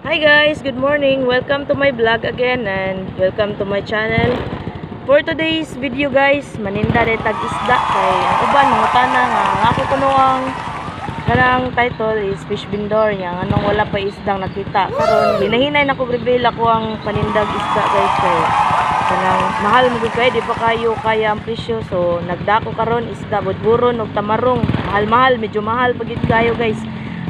Hi guys, good morning. Welcome to my vlog again and welcome to my channel. For today's video guys, maninda rin tag isda kay ang uban mangutana nga ang ako kuno ang kanang title is fish vendor niya anong wala pa isdang nakita. Karon hinahinay na ko reveal ako ang panindag isda guys kay kanang mahal mo gud kay di pa kayo kaya ang presyo, so nagdako karon isda budburon og tamarong. Mahal-mahal, medyo mahal pag gid kayo guys.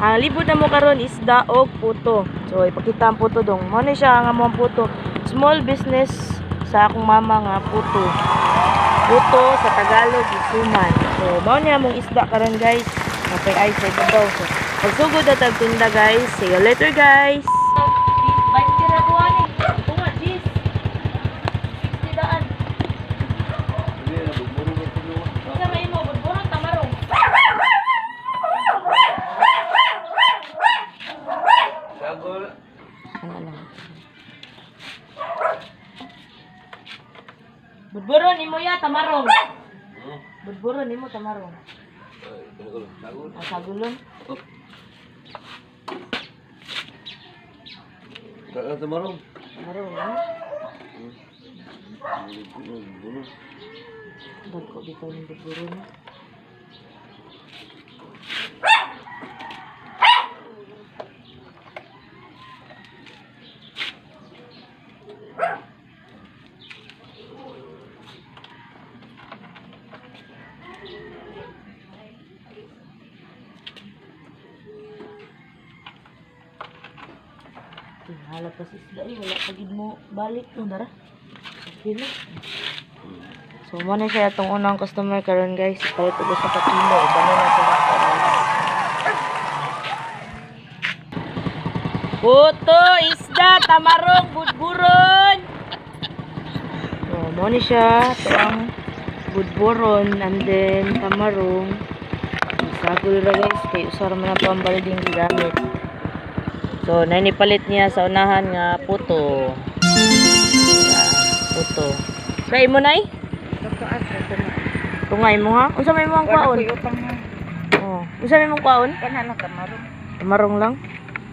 Ang libod na mo karon isda og puto. So ipakita ang puto dong. Mo ni siya ang among puto. Small business sa akong mama nga puto. Puto sa Tagalog isuman. So mao ni among isda karon guys. Napay ice sa ibabaw. So pagsugod na tag tinda guys. See you later guys. Ano lang. Budburon nimo ya tamarong. Budburon nimo tamarong. Ah, sagulon. Tamarong, ha? Dagko dito ng budburon. Hala pa sa isda eh. Wala pa gid mo balik no dara. Okay na. So mo na siya atong unang customer karon guys. Palit og usa ka kilo. Ubanon na to guys. Puto, isda, tamarong, budburon. So mo ni siya ato ang budburon and then tamarong. Sagol ra guys kay usa ra man na ang balding gigamit. So, nainipalit niya sa unahan nga puto. Yeah, puto. Sa imo nay? Tungay mo ha? Unsa may imong kwaon? Oh, unsa may imong kwaon? Kana lang tamarong. Tamarong lang.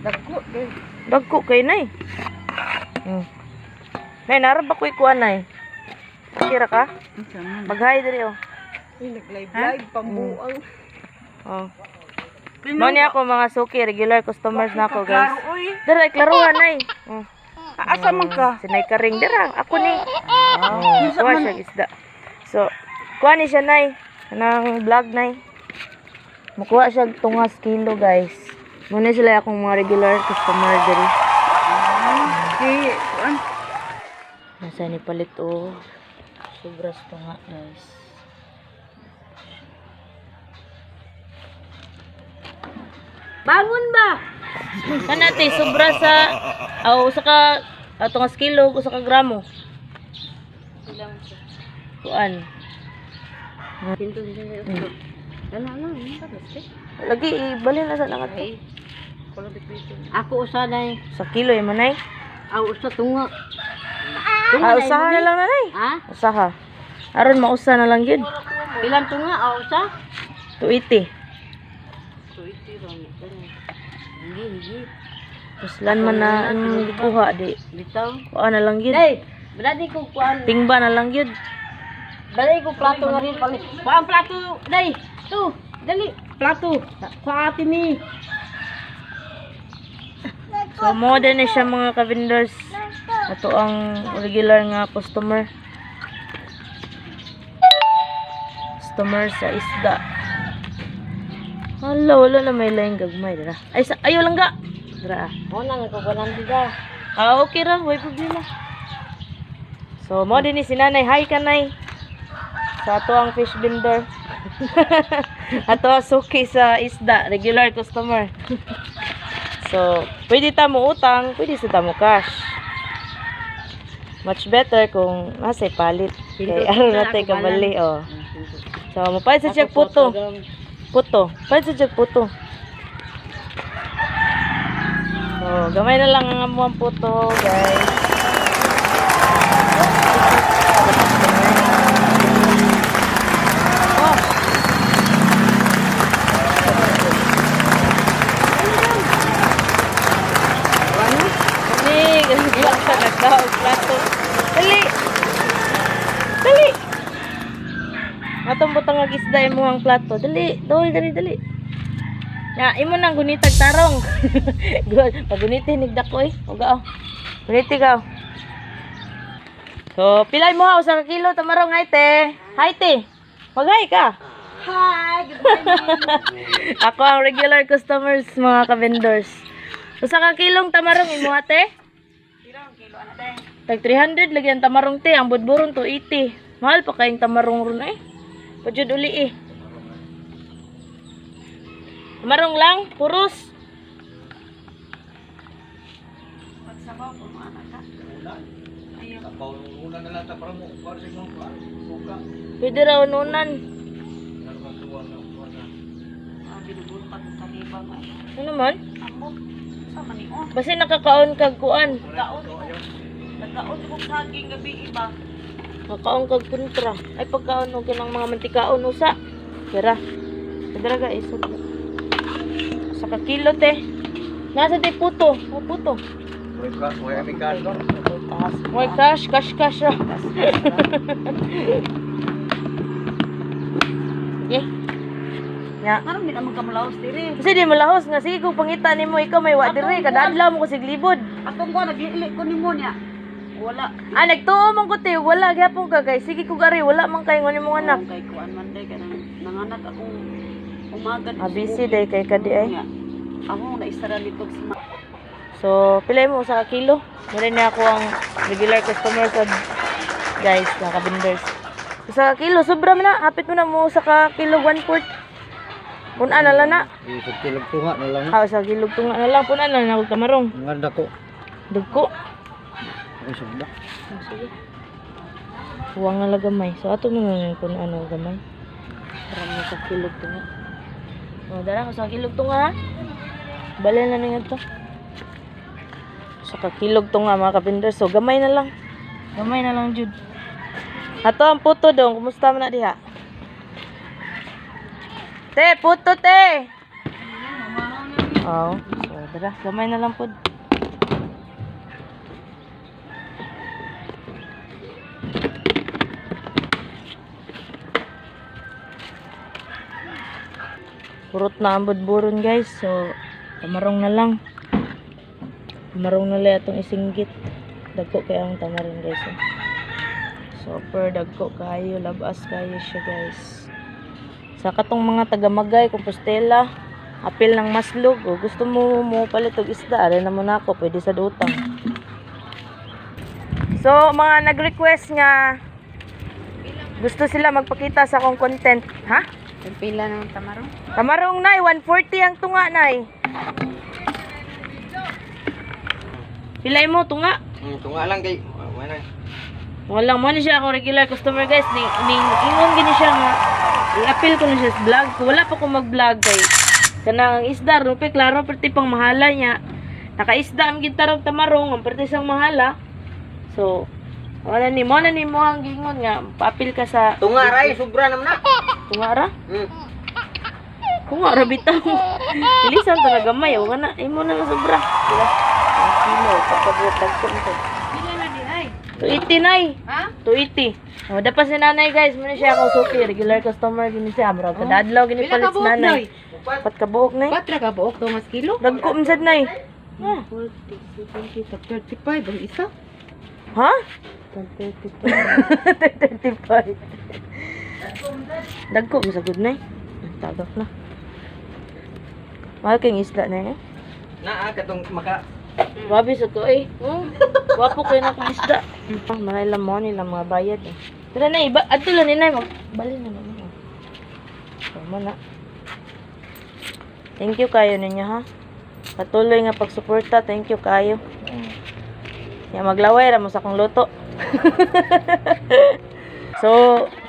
Dagko de. Dagko kay nay. Nay, nara ba ko'y kuan nay? Kira ka? Unsa man? Mag-hi diri oh. Uy, nag-live live pambuang. Oh. Mao ni ako mga suki, regular customers na ako guys. Klaro oy. Dira, klaruhan nay. Oh. Asa man ka? Sinay ka ring dira. Ako ni. Oh, kuha siya isda. So, kuha ni siya nay. Kanang vlog nay. Mukuha siya og tungas kilo guys. Muna sila akong mga regular customer diri. Si kuan. Nasa ni palit o sobras tunga guys. Bangon ba? Kanate sobra sa aw usa ka tungas kilo usa ka gramo. Kuan. Ano ano? Lagi ibalhin na sa nangat. Ako usa day. Sa kilo eh manay. Aw usa tunga. Ah, usaha na lang nanay. Ha? Usaha. Aron mausa na lang yun. Ilang tunga aw usa? 280. Hindi, hindi. Puslan man na ang gikuha di. Bitaw. Kuha na lang yun. Day, brady ko kuan. Tingba na lang yun. Dali ko plato nga rin palit. Kuan plato, day. Tu, dali plato. Kuan ate mi. So mo din na siya mga ka-vendors. Ato ang regular nga customer. Customer sa isda. Hala, wala na may laing gagmay. Dara. Ay, sa, ayaw lang ga. Dara. Ah. Mo na nga ko kuan diga. Ah, okay ra, way problema. So, mo din ni si nanay. Hi ka, nay. Sa ato ang fish vendor. Ato ang suki sa isda, regular customer. So, pwede ta mo utang, pwede sa ta mo cash. Much better kung nasa palit. Kay aron natin kabali, oh. So, mapalit sa siya puto. Puto. Palit sa siya puto. So, gamay na lang ang amuang puto, guys. Oh. Wala sa nagdaog plato. Dali. Dali. Atong butang ang isda imong plato. Dali, dol, dali, dali. Ya, imo nang gunitag tarong. Pagunitin nigdako eh. Uga oh. Guniti ka. Oh. So, pilay mo ha, usa ka kilo tamarong, hi te. Hi te. Mag-hi ka. Hi, good morning. Ako ang regular customers, mga ka-vendors. Usa ka kilong tamarong imo ate? Tag 300 lagi ang tamarong te, ang budburon 280. Mahal pa kayong tamarong ron eh. Pajud uli eh. Tamarong lang, puros. Paulunan na lang ta para mo para sa imong kuan. Buka. Pwede raw nunan. Ano bang tuwa na kuan na. Binubuntag ang kalibang ay. Ano man? Amot. Sa man ni oh. Basta nakakaon kag kuan. Kaon ko. Nagkaon ko saging gabi iba. Kakaon kag kontra. Ay pagkaon og kanang mga mantikaon usa. Tara. Tara ga isod. Sa ka kilo te. Nasa te puto. O puto. Way ka, way ami ka no. May cash, cash, cash. Ah. Okay. Ya. Karon di naman ka mulaos diri. Kasi di malahos nga sige kung pangita nimo ikaw may wa diri kada adlaw mo ko siglibod. Atong ko naglili ko nimo niya. Wala. Ah, nagtuo man ko te, wala gyapon ka guys. Sige ko gari wala man kay ngon imong anak. Kay kuan man day kanang nanganak akong umaga. Ah, busy day kay kadi ay. Ako naisara nito sa So, pila mo sa kilo? Meron na ako ang regular customer sa guys, mga kabinders. Sa kilo, sobra man na. Hapit mo na mo sa ka kilo 1/4. Punan na lang na. Isod kilog tunga na lang. Ah, sa kilo tunga na lang. Punan na lang ako tamarong. Nga dako. Dugko. Ay sobra. Ah, sige. Huwag nga lang gamay. So, ato mo na lang kung ano gamay. Para mo sa kilo tunga. O, dara ko sa kilog tunga ha. Balen na ninyo to. Sa kakilog tunga mga kapinder. So, gamay na lang. Gamay na lang, Jude. Ato ang puto dong. Kumusta man na diha? Te, puto te! Oo. So, dara. Gamay na lang po. Purot na ang budburon guys. So, tamarong na lang. Tamarong na lang atong isinggit. Dagko kaya ang tamarong guys. Eh. Super dagko kayo. Labas kayo siya guys. Sa katong mga taga-Magay, Compostela, apil ng maslog. O, gusto mo mo palit og isda, aray na mo na ako, pwede sa dutang. So, mga nag-request nga gusto sila magpakita sa akong content, ha? Pila naman tamarong? Tamarong nay, 140 ang tunga nay. Pilay mo tunga. Tunga lang kay wala. Walang mo ni siya akong regular customer guys. Ning, ning ingon gini siya nga i-appeal ko na siya sa vlog ko. Wala pa ko mag-vlog kay kanang isda rupe klaro perti pang mahala niya. Nakaisda ang gitarong tamarong ang perti sang mahala. So, wala ni mo na ni mo ang gingon nga pa-appeal ka sa Tunga ray sobra naman na. tunga ra. Hmm. Kung nga, bitaw. Bilisan talaga gamay. O na, imo na nga sobra. Pila? Ang kilo, pagkabuot dagko nito. Pila na di ay. 280 nay. Ha? 280. O, dapat si nanay guys, muna siya akong suki. Regular customer gini siya. Murag kada adlaw gini Pila palit ka si buok, nanay. Pat ka buok nay. Patra ka buok to mas kilo? Dagko man sad nay. Ah. 40, 70, 35 ang isa. Ha? 35. 35. Dagko man sad nay. Ay, tagak na. Mahal kayong isda na eh. Naa katong maka Grabe sa ko eh. Oh, Wapo kayo na akong isda. Ah, malay lang mo nila mga bayad eh. Tara na, iba. Adto lang ni Nay. Magbali na naman. Oh. Tama na. Thank you kayo ninyo ha. Patuloy nga pagsuporta. Thank you kayo. Ya maglaway ra mo sa akong luto. So,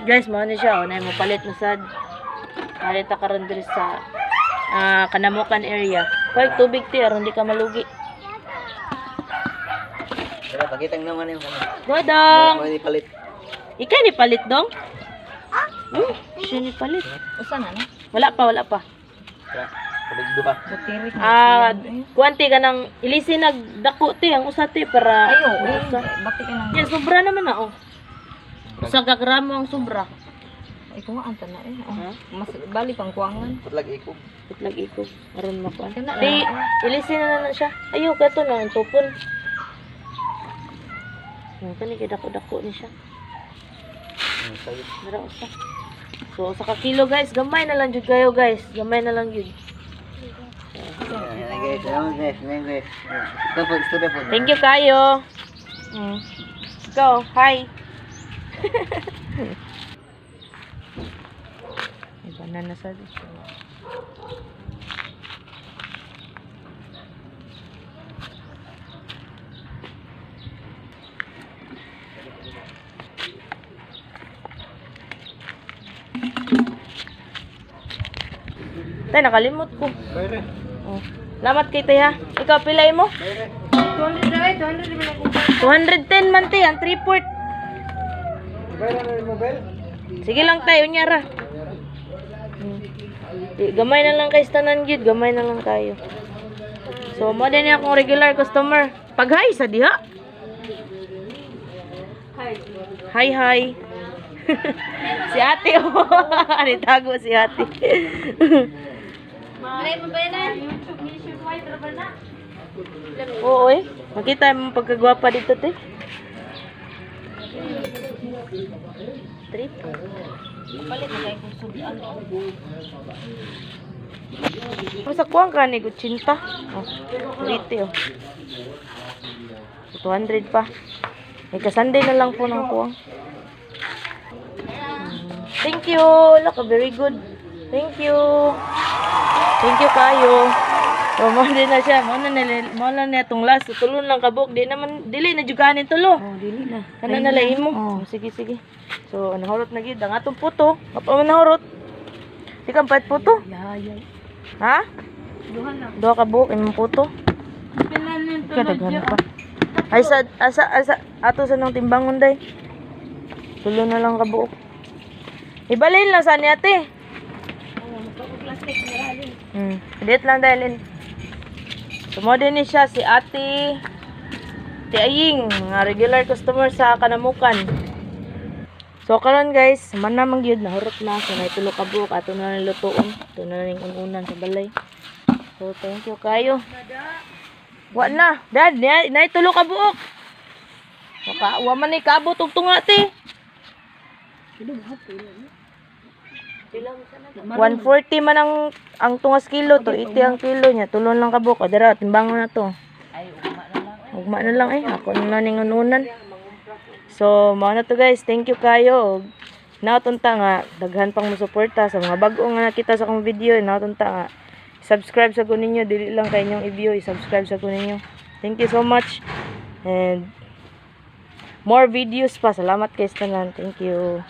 guys, mao ni siya. Unay mo palit na sad. Palit ta karon diri sa Kanamukan area. Pag tubig ti aron di ka malugi. Tara pakitang naman yung kana. Godong! Mo ni palit. Ikaw ni palit dong? Siya ni palit. Usa na no? Wala pa, wala pa. Tara. Kulig duha. Butirik. Ah, kuanti ka ng ilisi nagdako ti ang usa ti para Ay, oo. Eh, usa. Bakit ka nang Yan, sobra naman na oh. Usa ka gramo ang sobra. Ay, kuhaan ta na eh. Oh. Ha? Mas bali pang kuangan. Putlag ikog. Itlag iko aron makuan. Kana Ti ilisi na na siya. Ayo kato na ang tupon. Ang kani kay dako-dako ni siya. Sayo. Dara usa. So usa ka kilo guys, gamay na lang jud kayo guys. Gamay na lang jud. Ayan guys, salamat guys, salamat guys. Ito po, istorya po. Thank you kayo. Go, hi. May banana sa dito. Tay, nakalimot ko. Bayre. Oh. Salamat kay Tay ha. Ikaw, pilay mo? Bayre. 210 man te, ang 3-port. Bayre na yung mobile. Sige lang tayo, unya ra. Di, gamay na lang kay tanan gyud, gamay na lang kayo. So, mo din akong regular customer. Pag-hi sa diha. Hi, hi. Si ate oh. Anitago si ate. Oo eh. Makita mo pagkagwapa dito te. Trip. Palit na kay kung sudan. Masa kuwang ka ni Gutsinta. Oh, rite oh. 200 pa. May kasunday na lang po ng kuwang. Thank you. Laka, very good. Thank you. Thank you kayo. So, mo din na siya. Mo na niya itong last. Tulon lang kabuk. Di naman, dili na juga ni tulo. Oh, dili na. Kana na lang imo. Oh. Oh, sige, sige. So, nahurot na gid ang atong puto. Apa man nahurot? Di ka pait puto. Yaya. Ha? Duha na. Duha ka buok imong puto. Kadaghan pa. Ay sa asa asa ato sa nang timbangon day. Tulo na lang ka buok. Ibalin lang sa niya ate. Diet lang dahil. Tumo din ni siya si Ate Ate Aying, mga regular customer sa Kanamukan. So karon guys, man na man gyud nahurot na so nay tulo ka buok ato na lang lutoon, ato na lang ununan sa balay. So thank you kayo. Wa na, dad, nay tulo ka buok. Waka, wa man ni kaabot og tunga te. 140 man ang tungas kilo to, 80 ang kilo niya. Tulon lang ka buok. O, dara, timbangan na to. Ay, ugma na lang. Ugma na lang eh. Ako na lang ning ununan. So, mao na to guys. Thank you kayo. Natunta nga daghan pang musuporta sa mga bag-o nga nakita sa akong video. Natunta nga subscribe sa ko ninyo, dili lang kay inyong i-view, i-subscribe sa ko ninyo. Thank you so much. And more videos pa. Salamat kay tanan. Thank you.